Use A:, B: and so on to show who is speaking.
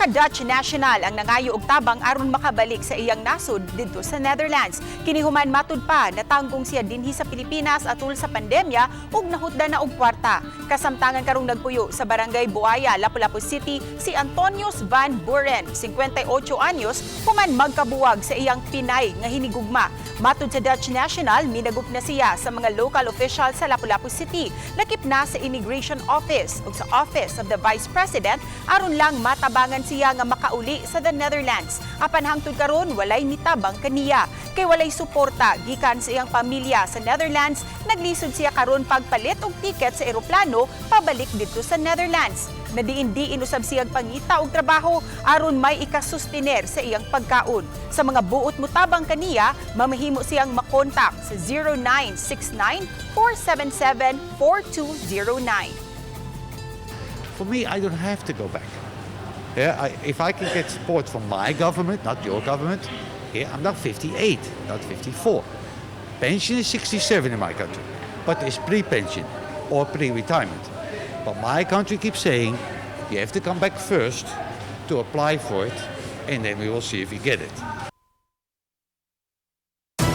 A: Usa ka Dutch national ang nangayo og tabang aron makabalik sa iyang nasod didto sa Netherlands. Kini human matud pa natanggong siya dinhi sa Pilipinas atul sa pandemya ug nahutda na og kwarta. Kasamtangan karong nagpuyo sa Barangay Buaya, Lapu-Lapu City si Antonius Van Buren, 58 anyos, human magkabuwag sa iyang Pinay nga hinigugma. Matud sa Dutch national, minagup na siya sa mga local official sa Lapu-Lapu City, lakip na sa Immigration Office ug sa Office of the Vice President aron lang matabangan siya nga makauli sa the Netherlands. Apan hangtod karon walay mitabang kaniya kay walay suporta gikan sa iyang pamilya sa Netherlands. Naglisod siya karon pagpalit og tiket sa eroplano pabalik didto sa Netherlands. Nadiin-diin usab siyang pangita og trabaho aron may ikasustiner sa iyang pagkaon. Sa mga buot mutabang kaniya, mamahimo siyang makontak sa 0969 477 4209.
B: For me, I don't have to go back. Yeah, if I can get support from my government, not your government, yeah, I'm now 58, not 54. Pension is 67 in my country, but it's pre-pension or pre-retirement. But my country keeps saying you have to come back first to apply for it, and then we will see if you get it.